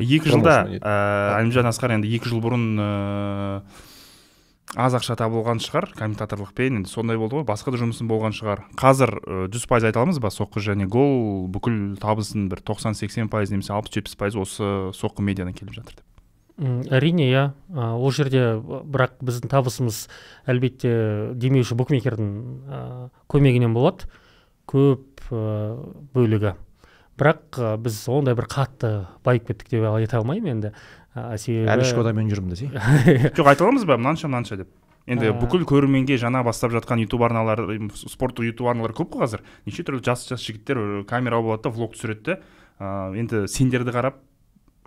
2 жылда Әлімжан Асқар енді 2 жыл бұрын аз ақша табылған шығар комментаторлықпен, енді сондай болды ғой, басқа да жұмысым болған шығар. Қазір 100% айта аламыз ба, «Соққы және гол» бүкіл табысын бір 90-80% немесе 60-70% осы «Соққы медиадан» келіп жатыр деп? Әрине, иә. Ол жерде бірақ біздің табысымыз, әлбетте, демеуші букмекердің көмегінен болады көп бөлігі. Бірақ біз ондай бір қатты байып кеттік деп айта алмаймын енді, себебі Әлі Шкодамен жүрмін десей. Жоқ, айта аламыз ба, мынанша, мынанша деп? Енді бүкіл көрерменге жаңа бастап жатқан ютуб арналар, спорттық ютуб арналар көп қой қазір, неше түрлі жас жас жігіттер камера алып алады да, влог түсіреді де, енді сендерді қарап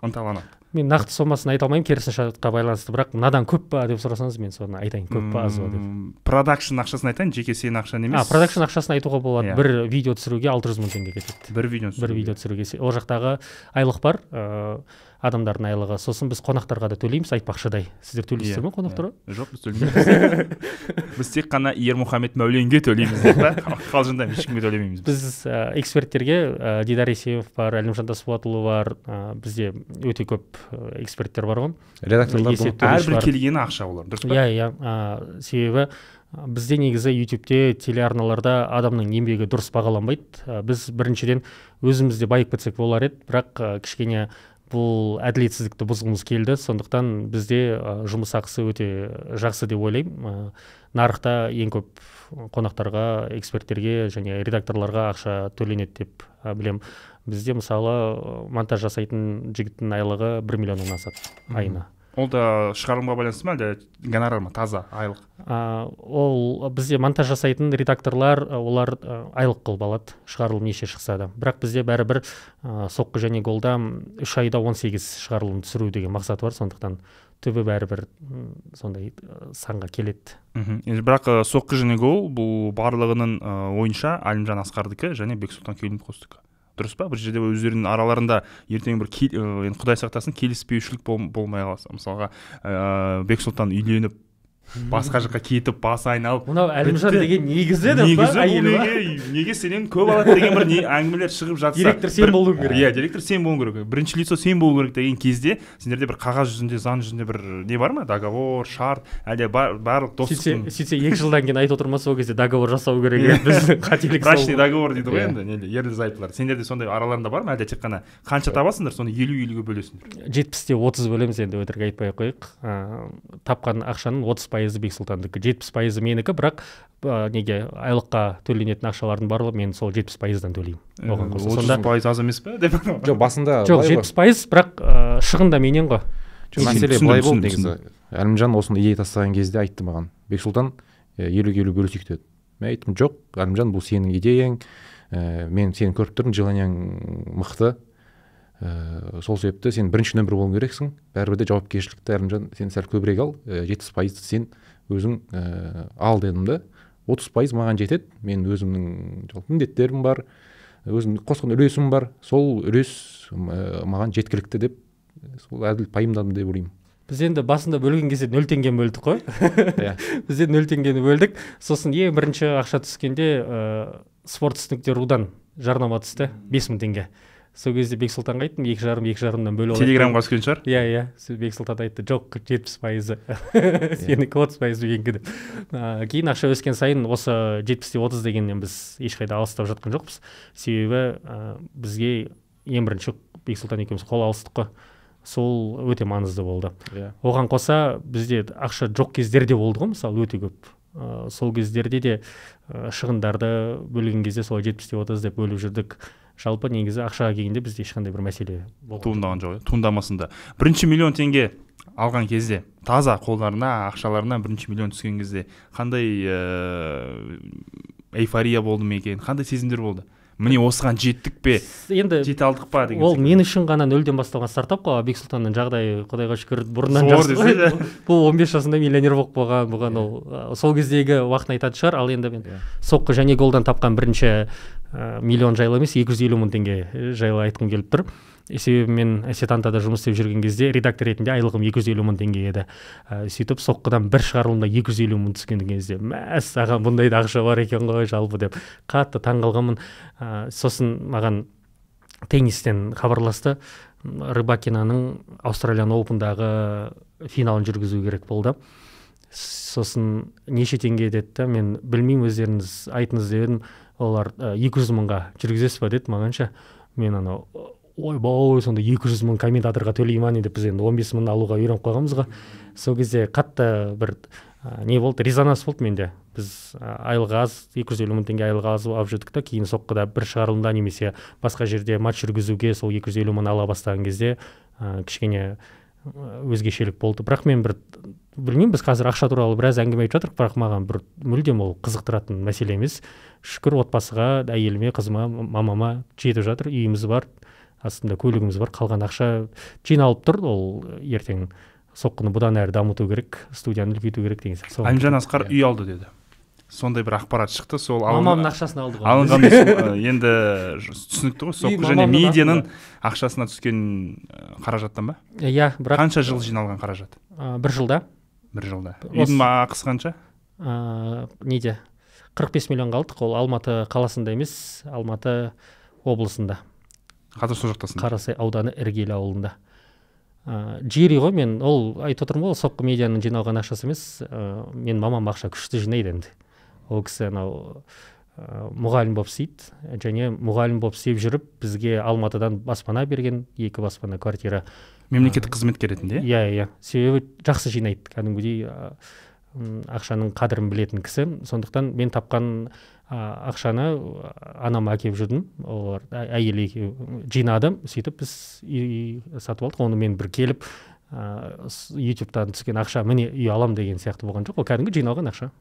ынталанады. Мен нақты сомасын айта алмаймын келісімшартқа байланысты, бірақ мынадан көп па деп сұрасаңыз, мен соны айтайын, көп па, аз ба деп. Продакшн ақшасын айтайын, жеке сенің ақшаң емес. А, продакшн ақшасын айтуға болады. Иә. Бір видео түсіруге 600 000 теңге кетеді. Бір видео? Бір видео түсіруге. Ол жақтағы айлық бар, адамдардың айлығы. Сосын біз қонақтарға да төлейміз. Айтпақшыдай, сіздер төлейсіздер ме қонақтарға? Жоқ, біз төлемейміз. Біз тек қана Ермұхамед Мәуленге төлейміз деп па, қалжыңдаймын, ешкімге төлемейміз. Біз эксперттерге, Дидар Есенов бар, Әлімжан Тасболатұлы бар, бізде өте көп эксперттер бар ғой. Редакторлар. Есеп Әрбір бар. келгені ақша олар, дұрыс па? Иә, себебі бізде негізі ютубте, телеарналарда адамның еңбегі дұрыс бағаланбайды. Біз біріншіден өзіміз де байып кетсек болар еді, бірақ кішкене бұл әділетсіздікті бұзғымыз келді. Сондықтан бізде жұмыс ақысы өте жақсы деп ойлаймын. Нарықта ең көп қонақтарға, эксперттерге және редакторларға ақша төленеді деп білемін. Бізде, мысалы, монтаж жасайтын жігіттің айлығы 1 миллионнан асады айына. Ол да шығарылымға байланысты ма, әлде гонорар ма, таза айлық? Ол бізде монтаж жасайтын редакторлар, олар айлық қылып алады, шығарылым неше шықса да. Бірақ бізде бәрібір «Соққы және голда» 3 айда 18 шығарылым түсіру деген мақсат бар, сондықтан түбі бәрібір сондай санға келеді. Енді бірақ «Соққы және гол» бұл барлығының ойынша Әлімжан Асқардікі және Бексұлтан Келімқостікі, дұрыс па? Бір жерде өздерінің араларында ертең бір енді құдай сақтасын, келіспеушілік болмай қалса, мысалға, Бексұлтан үйленіп, басқа жаққа кетіп, басы айналып, Мынау Әлімжан бітті. деген негізі деп па, Негізі бұл әйелі ма? неге сенен көп алады деген бір не әңгімелер шығып жатса, Директор сен болуың керек. Иә, директор сен болуың керек, бірінші лицо сен болуың керек деген кезде сендерде бір қағаз жүзінде, заң жүзінде бір не бар ма, договор, шарт, әлде барлық Сөйтсе, достықтың сөйтсе, 2 жылдан кейін айтып отырмаса, сол кезде договор жасау керек еді, біздің қателік сол. Брачный договор дейді ғой. Иә. Енді неде, ерлі зайыптылар, сендерде сондай араларында бар ма, әлде тек қана қанша табасыңдар, соны 50-50-ге бөлесіңдер? 70-те 30 бөлеміз енді, өтірік айтпай ақ қояйық. Тапқан ақшаның 30%-ы Бексұлтандікі, 70%-ы менікі. Бірақ неге айлыққа төленетін ақшалардың барлығы мен сол 70%-дан төлеймін оған қоса. отыз Сонда пайыз аз емес пе деп. Жоқ, басында Жоқ, былай ғой. 70%, бірақ шығын да менен ғой. Жоқ, мәселе Түсіндім, былай болды. түсіндім. Негізі Әлімжан осыны идея тастаған кезде айтты маған: «Бексұлтан, 50-ге 50 бөлісейік», — деді. Мен айттым: «Жоқ, Әлімжан, бұл сенің идеяң, мен сені көріп тұрмын, желание ң мықты, сол себепті сен бірінші нөмір болуың керексің. Бәрібір де жауапкершілікті, Әлімжан, сен сәл көбірек ал, 70%-ды сен өзің ал», — дедім да. 30% маған жетеді, мен өзімнің жалпы міндеттерім бар, өзім қосқан үлесім бар, сол үлес маған жеткілікті деп, сол әділ пайымдадым деп ойлаймын. Біз енді басында бөлген кезде 0 теңгені бөлдік қой. Иә. Бізде 0 теңгені бөлдік. Сосын ең бірінші ақша түскенде спорт түсініктер рудан жарнама түсті, 5000 теңге. Сол кезде Бексұлтанға айттым: «Екі жарым, екі жарымнан бөліп алайық». Телеграмға түскен шығар. Иә, сол Бексұлтан айтты: «Жоқ, 70%-ы сенікі, 30%-ы менікі», — деп. Кейін ақша өскен сайын осы 70-те 30 дегеннен біз ешқайда алыстап жатқан жоқпыз, себебі бізге ең бірінші Бексұлтан екеуміз қол алыстық қой, сол өте маңызды болды. Оған қоса бізде ақша жоқ кездер де болды ғой, мысалы, өте көп. Сол кездерде де шығындарды бөлген кезде солай 70-те 30 деп бөліп жүрдік. Жалпы негізі ақшаға келгенде бізде ешқандай бір мәселе болған жоқ. Туындаған жоқ, иә, туындамасын да. Бірінші миллион теңге алған кезде, таза қолдарына, ақшаларына бірінші миллион түскен кезде қандай эйфория болды ма екен, қандай сезімдер болды? Міне, осыған жеттік пе, Енді жете алдық па деген ол секілді. Мен үшін ғана нөлден басталған стартап қой, а Бексұлтанның жағдайы, құдайға шүкір, бұрыннан Зор жақсы ғой. десе де. Бұл 15 жасында миллионер болып қойған, бұған ол сол кездегі уақытын айтатын шығар. Ал енді мен «Соққы және голдан» тапқан бірінші миллион жайлы емес, 250 000 теңге жайлы айтқым келіп тұр. Себебі мен Сетантада жұмыс істеп жүрген кезде редактор ретінде айлығым 250 000 теңге еді. Сөйтіп «Соққыдан» бір шығарылымда 250 000 түскен кезде, мәссаған, бұндай да ақша бар екен ғой жалпы деп қатты таңғалғанмын. Сосын маған теннистен хабарласты. Рыбакинаның Australian Open'дағы финалын жүргізу керек болды. Сосын неше теңге деді да, мен білмеймін, өздеріңіз айтыңыз деп едім. Олар 200 мыңға жүргізесіз ба деді мағанша. Мен анау ойбой, сонда 200 мың комментаторға төлей ма не деп, біз енді 15 мың алуға үйреніп қойғанбыз ғой. Сол кезде қатты бір не болды, резонанс болды менде. Біз айлығы аз, 250 мың теңге айлығы аз алып жүрдік та, кейін соққыда бір шығарылымда немесе басқа жерде матч жүргізуге сол 250 мың ала бастаған кезде кішкене өзгешелік болды. Бірақ мен бір білмеймін, біз қазір ақша туралы біраз әңгіме айтып жатырмық, бірақ маған бір мүлдем ол қызықтыратын мәселе емес. Шүкір, отбасыға, әйеліме, қызыма, мамама жетіп жатыр, үйіміз бар, астында көлігіміз бар, қалған ақша жиналып тұр. Ол ертең соққыны бұдан әрі дамыту керек, студияны үлкейту керек деген сияқты. Әлімжан Асқар үй алды деді. Сондай бір ақпарат шықты. Сол мамамның ақшасын алды ғой. Алынған енді түсінікті ғой, соққы және медианың ақшасына түскен қаражаттан ба? Иә, бірақ қанша жыл жиналған қаражат? Бір жылда. Бір жылда. Үйдің ақысы қанша? Неде? 45 миллионға алдық. Ол Алматы қаласында емес, Алматы облысында. Қазір сол жақтасың. Қарасай ауданы Іргелі ауылында. Жер үй ғой, мен ол айтып отырмын ғой, соққы медианың жиналған ақшасы емес. Мен мамам ақша күшті жинайды енді. Ол кісі анау мұғалім болып істейді, және мұғалім болып істеп жүріп бізге Алматыдан баспана берген, 2 баспана квартира. Мемлекеттік қызметкер ретінде? Иә, иә. Себебі жақсы жинайды, кәдімгідей ақшаның қадірін білетін кісі. Сондықтан мен тапқан ақшаны анама әкеліп жүрдім, олар әйелі жинады, сөйтіп біз үй сатып алдық. Оны мен бір келіп ютубтан түскен ақша, міне үй алам деген сияқты болған жоқ, ол кәдімгі жиналған ақша.